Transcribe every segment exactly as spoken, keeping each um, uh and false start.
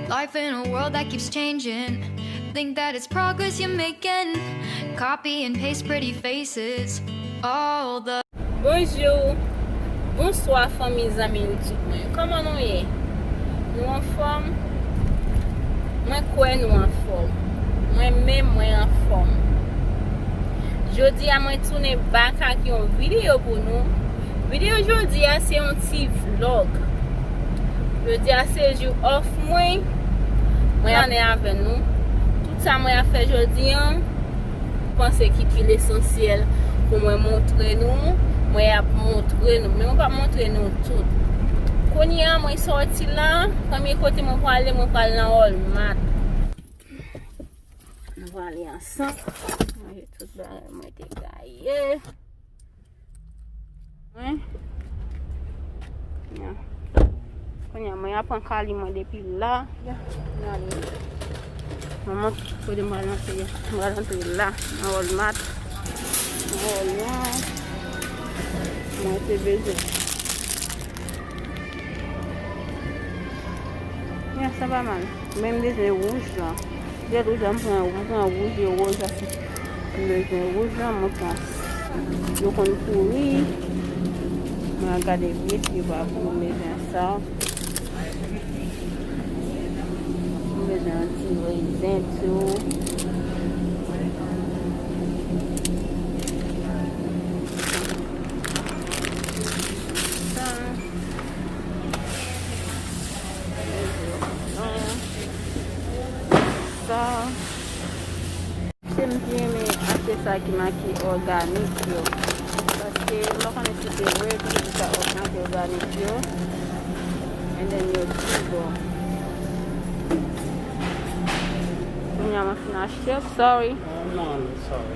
Life in a world that keeps changing. Think that it's progress you're making. Copy and paste pretty faces all the Bonjou, bonswa fanmi, zanmi YouTube mwen. Kòman nou ye? Nou anfòm? Mwen kwè nou anfòm. Mwen menm, mwen anfòm. Jodi a, mwen tounen back ak yon videyo pou nou. Videyo jodi a, se yon ti vlog. Jodi a, se jou off mwen. Mwen ap avè nou. Tout sa mwen ap fè jodi a, panse ki pi lesansyèl pou mwen montre nou, mwen ap montre nou. Men mwen p ap montre nou tout. Kounye a, mwen sòti la, premye kote mwen prale, mwen pral nan Walmart. Nou prale ansanm. Mwen tout bagay mwen te gaye. Wi. Ya. Kounye a, mwen ap pran kali mwen depi la. Ya, mwen ale. Mwen montre kote mwen pral antre. Mwen pral antre la. Nan Walmart. Nan Walmart. Mwen te bezwen. Ya, sa pa mal. Men m bezwen wouj la. Dèyè wouj la, m pran, m pran wouj e wòz la. M bezwen wouj la, mwen pran. Yo konn kouri. Mwen gade vye si yo pa kouri, m bezwen sa. M bezwen yon ti rezen tou. Sa. Sa. Se m pi renmen achte sa ki make òganik yo. Paske m pa konnen si se vre, ki di sa òganik yo. And then yo pi bon. Kounye a mwen fin achte, sorry. Oh, non, sorry.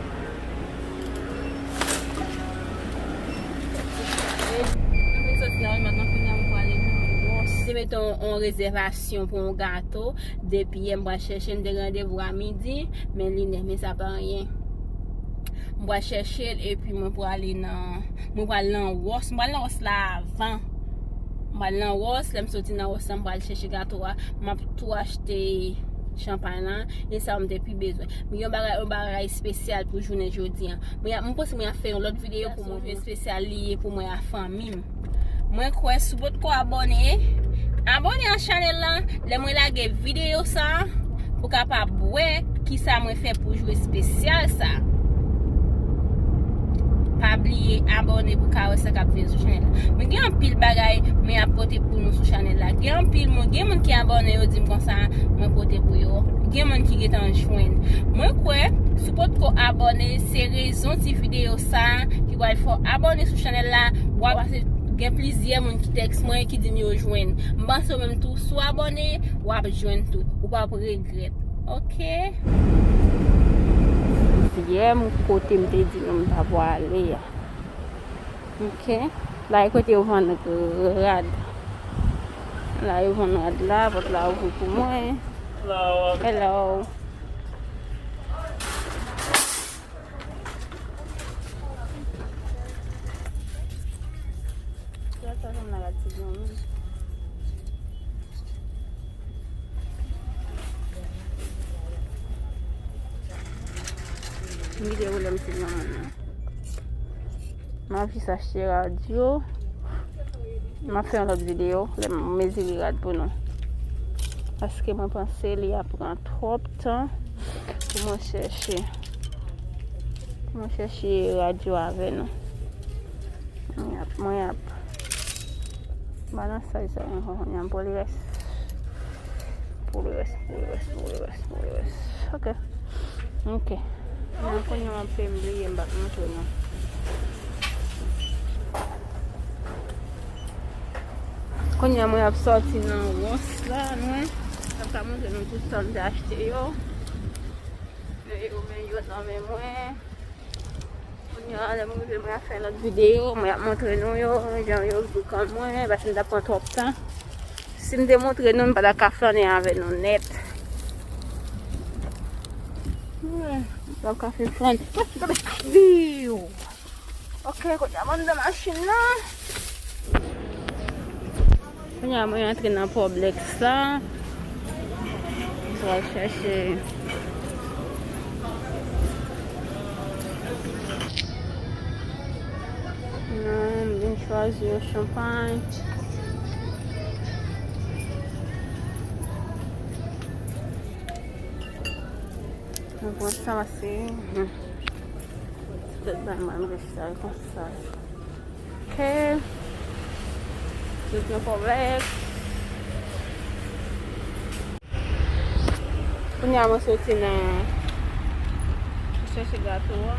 Mwen fin sòti nan Walmart la, kounye a mwen prale nan Ross. Te mete yon, yon rezèvasyon pou yon gato. Depi yè m pral chèche, m te gen randevou a midi, men li nèf, men sa pa anyen. M pral chèche l, epi mwen prale nan, mwen pral nan Ross. M pral nan Ross la avan. M pral nan Ross, lè m soti nan Ross la, m pral chèche gato a. M ap tou achte chanpay lan, e sa m te pi bezwen. Men yon bagay, yon bagay espesyal pou jounen jodi a. Mwen, mwen panse mwen ap fè yon lòt videyo pou mwen. Espesyal li ye pou mwen ak fanmi m. Mwen kwè si w potko abòne, abòne ak chanèl la. Lè mwen lage videyo sa, pou kapab wè kisa mwen fè pou jou espesyal sa. Pa bliye abòne pou ka wè sa k ap vin sou chanèl la. Mwen gen anpil bagay mwen ap pote pou nou sou chanèl la. Gen anpil moun, gen moun ki abòne, yo di m konsa, mwen pote pou yo. Gen moun ki gentan jwenn. Mwen kwè, si w potko abòne, se rezon ti videyo sa ki pral fè w abòne sou chanèl la. W ap gen plizyè moun ki tèks mwen, ki di m yo jwenn. M panse w menm tou, si w abòne, w ap jwenn tou. Ou p ap regrèt. Ok. Plizyè moun kote m te di nou m ta pwale a. Ok. La e kote yo vann rad. La yo vann rad la, pòt la ouvri pou mwen. Hello. Hello. Sa, sa, sa, m nan rad ti granmoun. M kite pwoblèm ti granmoun nan. M ap jis achte rad yo. M ap fè yon lòt videyo lè m mezire rad pou nou. Paske mwen panse li ap pran twòp tan pou mwen chèche. Pou mwen chèche rad yo avè nou. Mwen ap, mwen ap. Ba nan sa, sa, mwen ap pou le rès. Pou le rès, pou le rès, pou le rès, pou le rès. Ok. Ok. Nan kounye a m ap fè m bliye, m pa t montre nou. Kounye a mwen ap sòti nan Ross la, nou wè. M ap ka montre nou tout sa m te achte yo. Men yo, men yo nan men mwen. Kounye a, lè m rive, mwen ap fè lòt videyo, mwen ap montre nou yo, jan yo gou kòm mwen, paske m t ap pran twòp tan. Si m te montre nou, m pa t ap ka flannen avè nou nèt. Wi, m p ap ka fè flannen. Viw! Ok, kounye a, mwen anndan machin nan. Kounye a, mwen antre nan Publix la. Pral chèche. Non, m vin chwazi yon chanpay. Mwen pran sa pase. Hmm. Tout bay mwen rich sa konsa. Ok. Tout yon pwoblèm. Kounye a mwen soti nan chèche gato a.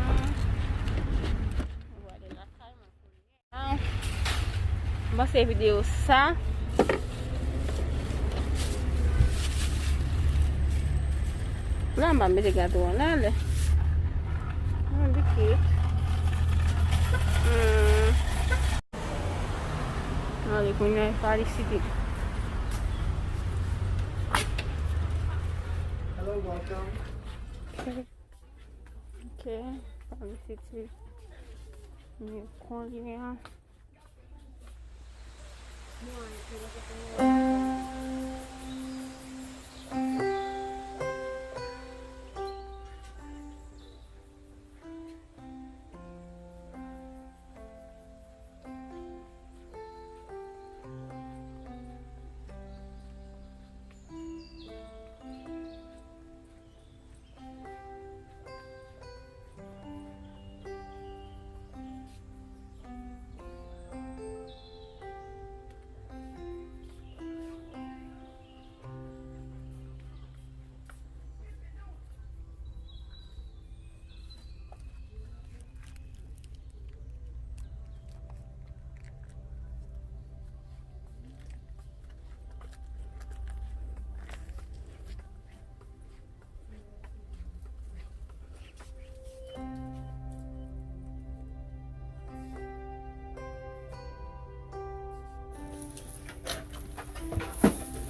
Mwen prale lakay mwen. M panse videyo sa. La m pa mete gato an la lè. Mwen di kit. Hmm. Ale kounye a e pa li site. Hello, welcome. Ok. Ok, pa li site. Men kounye a.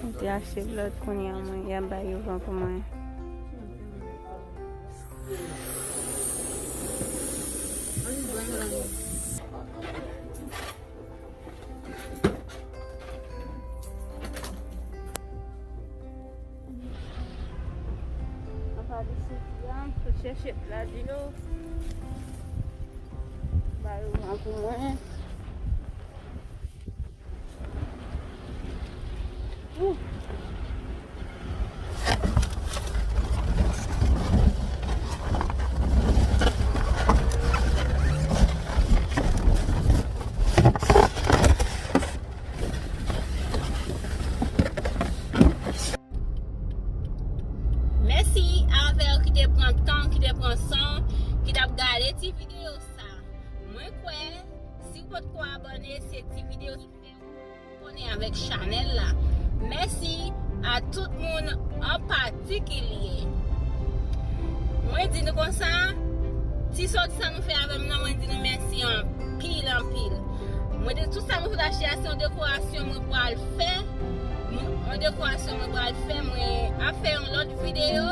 Mwen te achte blòd kounye a mwen, y ap bay yo van pou mwen. Apa di sou pran, pou chèche pla di yo. Ba yo pran pou mwen. Ouh. Mèsi avè w ki te pran tan, ki te pran san, ki t ap gade ti videyo sa. Mwen kwè, si w potko abòne, se ti videyo ki fè w abòne avèk chanèl la. Mèsi a tout moun an patikilye. Mwen di nou konsa, ti sòti sa nou fè avè m nan, mwen di nou mèsi anpil, anpil. Mwen di tout sa mwen sot achte a, se yon dekorasyon mwen pral fè. Yon dekorasyon mwen pral fè, mwen ap fè yon lòt videyo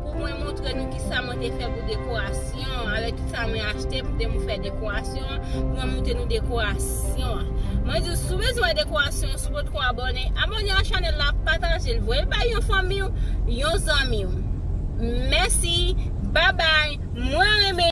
pou mwen montre nou kisa mwen te fè pou dekorasyon, avèk tout sa mwen achte pou te mwen fè dekorasyon, pou mwen montre nou dekorasyon an. Mwen di, si w bezwen wè dekorasyon, si w potko abòne, abòne a chanèl la, pataje l, voye l bay yon fanmi w, yon zanmi w. Mèsi, babay, mwen renmen